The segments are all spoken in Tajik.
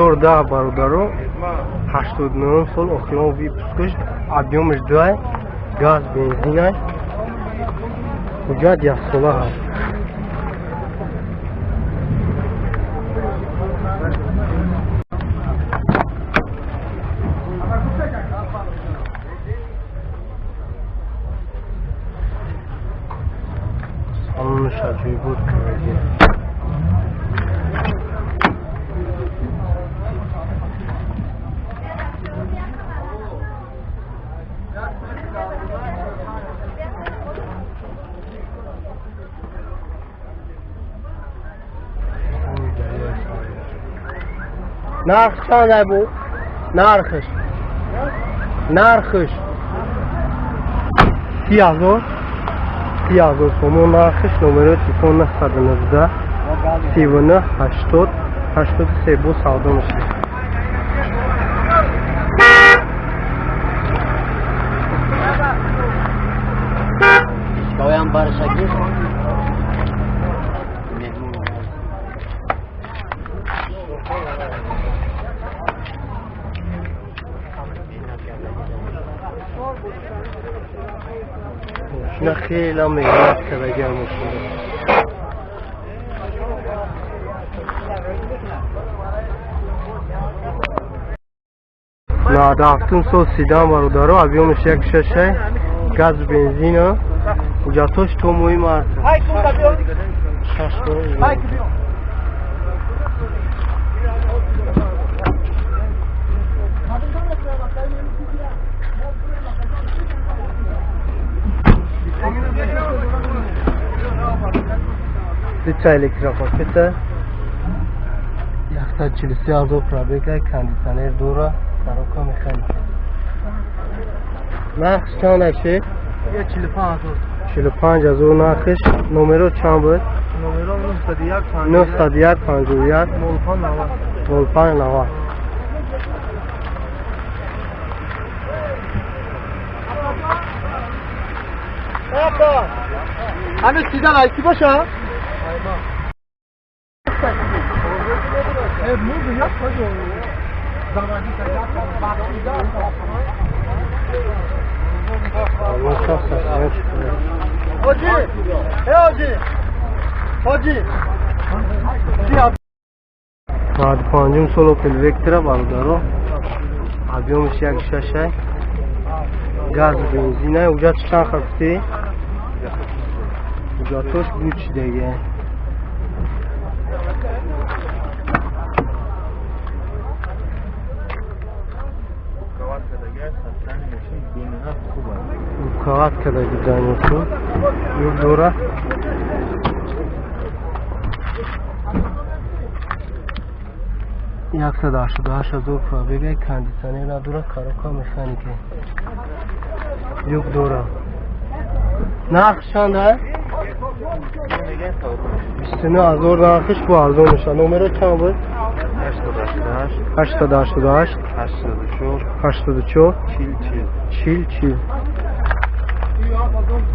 04 10 бародаро, 89 сол, охирон выпускаш, объёмаш 2, газ, бензинай, ҳуҷҷат яксола ҳаст. Салонаш аҷоибот кардаги. Нарх чанд ай бу? Нархш. Нархш. 30,000. 30,000 сомон нархш, номерои телефон 919 39 80 83, бо савдо мешавад. Ишкоям баршаги. Мошина хеле меҳнат кардаги мошина. 97 сол седан бародаро, объёмаш 1,6, газ, бензина, ҳуҷҷатҳош то моҳи март. 6 моҳ. Дута электропакета, 143,000 пробега, кондитсионер дора, коробка механика. Нархш чанд аше? 45,000. 45,000 нархш. Номеро чанд буд? Номеро 901. 901 51 05 90. 05 90. Ҳамин сидан ай ки боша? Мурду як кожо. Аллоҳ сахт. Ҳоҷӣ! Э ҳоҷӣ! Ҳоҷӣ! 95 сол Opel Vectra бародаро, объёмаш 1,6, газ, бензина. Ҳуҷҷатш чанд хастӣ? Ҳуҷҷатош буд чидаги. Укават кардаги ҷанёшу юк дора. 188,000 пробега, кондитсионер надора, коробка механика, юк дора. Нарх чанд ай? 29,000 нархиш, бо арзон мешавад. Номеро чанд буд? 888 888 84 84 40 40. 40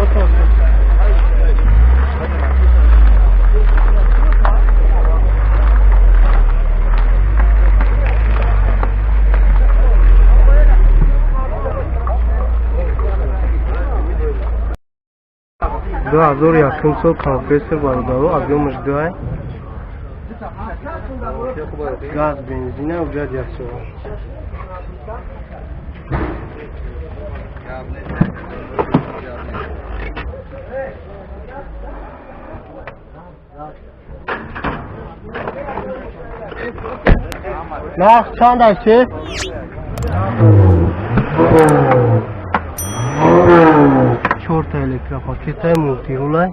40. 2001 сол Компрессор бародаро, объёмаш 2, газ, бензина, ҳуҷҷат яксола. Нарх чанд аст? Чорта электропакетаи мултирулай,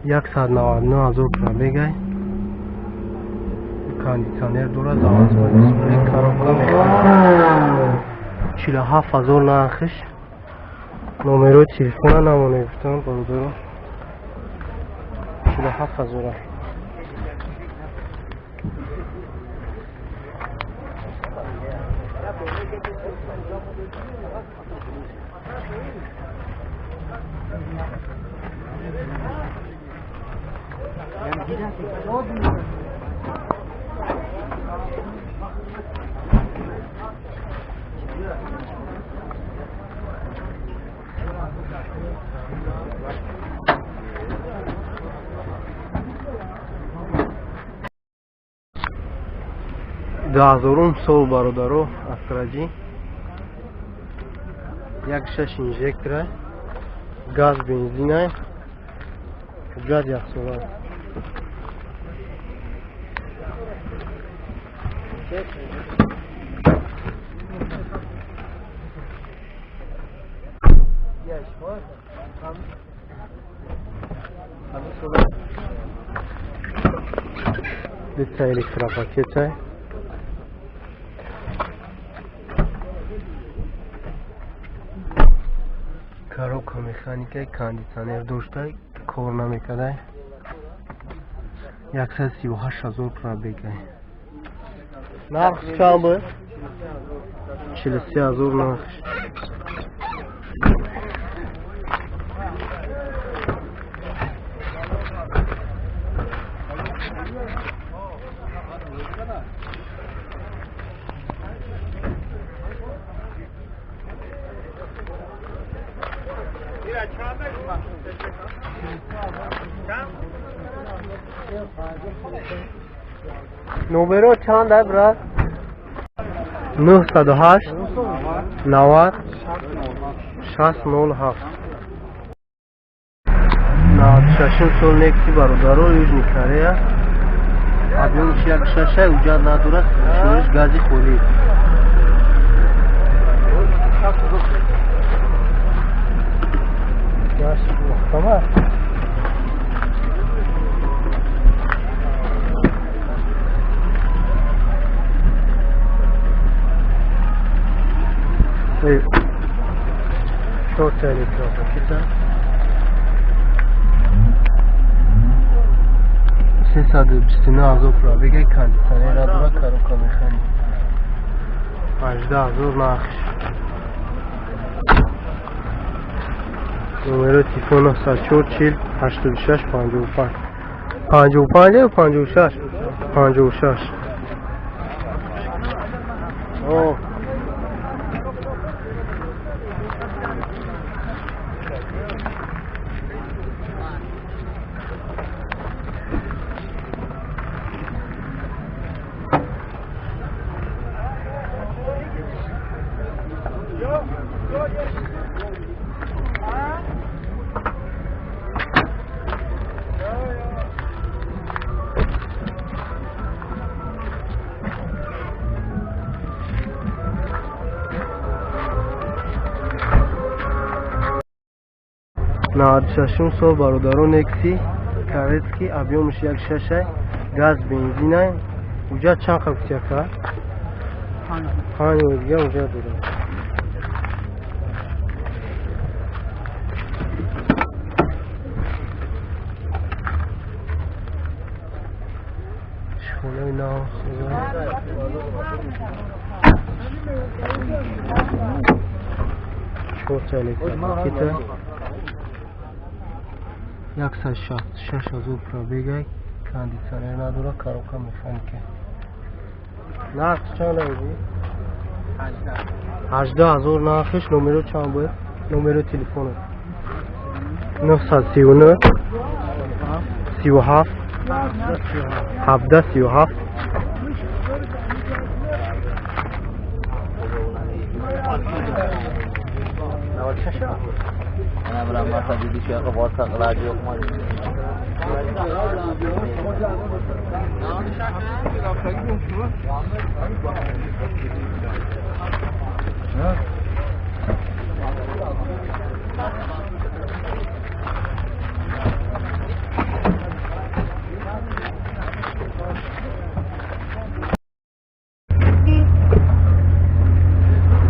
199,000 пробегай, кондитсионер дора, заводской дисплей, коробка механика. 47,000 нархиш. Номерои телефона намонем гуфтам, бародаро. 47 ҳазора. Даҳазорум сол бародаро Астраҷи 1.6 инжектора, газ бензина, ҳуҷҷат яксола. Дута электропакета. Коробка механика, кондитсионер дошта, кор намекарда. 138 ҳазор пробега. Нарх чанд буд? 43 ҳазор нарх. Номеро чанд ай брат? 908 90 607. 96 сол Некси бародаро, Южный Корея. Объемш 1.6, уҷат надорад, шуриш гази холӣ. Чорта электропакета. 329 ҳазор пробега, кондитсионер надорад, коробка механик. 18 ҳазор нархш. Номеро телефон 904 40 86 55. 55 ё 56? 56. О. 96 сол бародаро Некси Карецки, объемш 1.6, газ бензина. Уҷа чанд қабтияка? 5 дига уҷа дорад. Шхонаи нав. Чорта электропакета. 166 ҳазор пробега, кондитсионер надорад, коробка механика. Нарх чанд буд? 18 ҳазор нархш. Номеро чанд буд? Номеро телефона 939 37 17 37.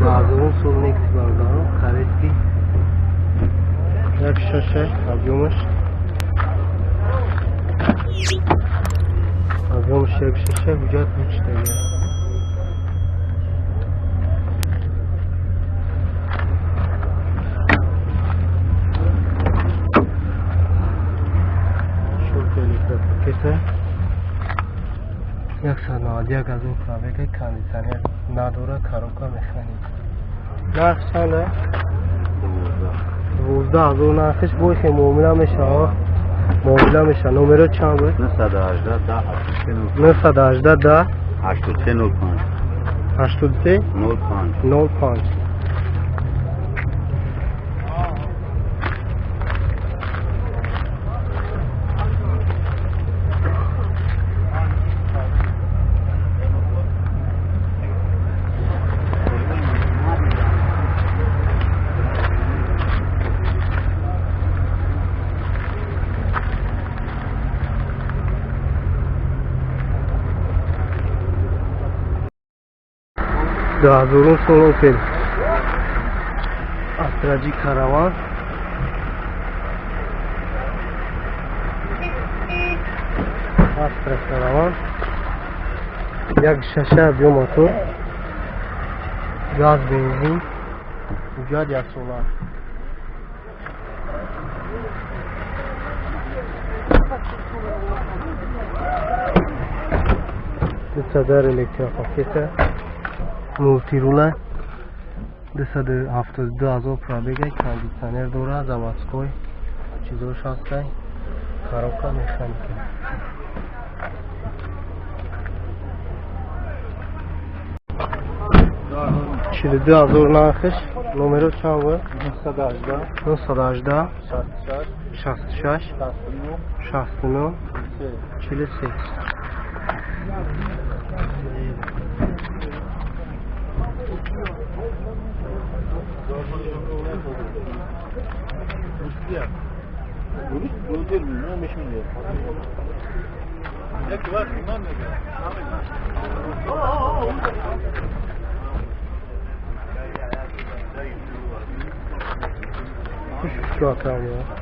Назарун сол Некси бародаро Карецки 1.6 объемаш. Объёмш як шаша, ҳуҷҷат ҳучтага. Шорта электропакета. 191 ҳазор пробега, кондитсионер надора, коробка механика. Нарх чанда? 12 ҳазор нархиш, бойхе муомила мешава. Муомила мешава. Номеро чанд буд? 918 10 918 10 83 05 83 05 05. Даҳазорум сол Опел Астра Ҷи Караван. Астра Караван. Як шаша объём мотор. Газ, бензин. Ҳуҷҷат яксола. Дусадар электропакета. Мултирула 272 ҳазор пробега, кондитсионер дора, заводской чизош ҳастай, коробка механика. 42 ҳазор нархиш. Номеро чанд буд? 918 918 66 66 69 69 43. Хуш шуакам.